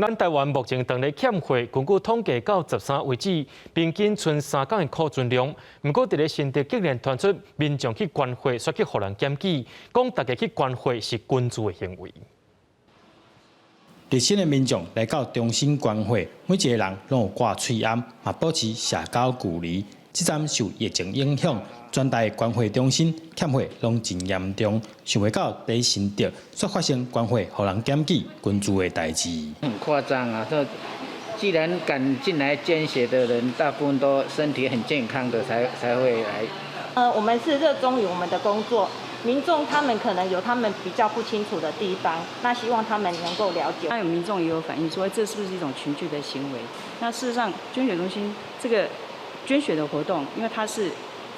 咱台灣目前當咧欠血，根據統計到13為止，平均賰三工的庫存量。毋過佇咧新竹竟然傳出民眾去捐血，煞去予人檢舉，講大家去捐血是群聚的行為。熱心的民眾來到中心捐血，每一个人攏有掛喙罨，嘛保持社交距離。這陣受疫情影響，全台捐血中心欠血攏真嚴重，想袂到佇新竹煞發生捐血予人檢舉群聚的代誌。很誇張啊！這既然敢進來捐血的人，大部分都身體很健康的才會來。我們是熱衷於我們的工作，民眾他們可能有他們比較不清楚的地方，那希望他們能夠了解。那有民眾也有反映說，這是不是一種群聚的行為？那事實上，捐血中心這個捐血的活動，因為它是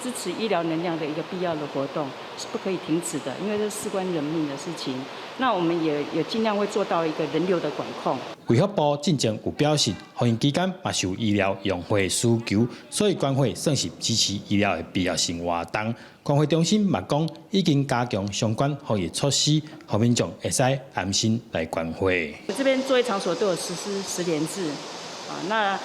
支持醫療能量的一個必要的活動，是不可以停止的，因為這事關人命的事情。那我們也盡量會做到一個人流的管控。衛福部進前有表示，防疫期間嘛是有醫療用血需求，所以捐血算是支持醫療的必要性活動。捐血中心嘛講，已經加強相關防疫措施，予民眾會使安心來捐血。這邊作業場所都有實施實聯制，啊，那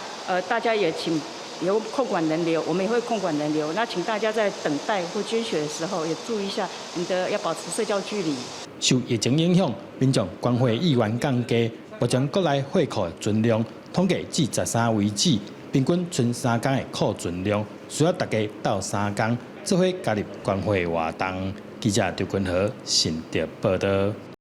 大家也請有控管人流，我們也會控管人流。那請大家在等待或捐血的時候，也注意一下，你的要保持社交距離。受疫情影響，民眾捐血意願降低，目前國內血庫的存量統計至13為止，平均賰三工的庫存量，需要大家鬥三工，做伙加入捐血活動。記者張君和新竹報道。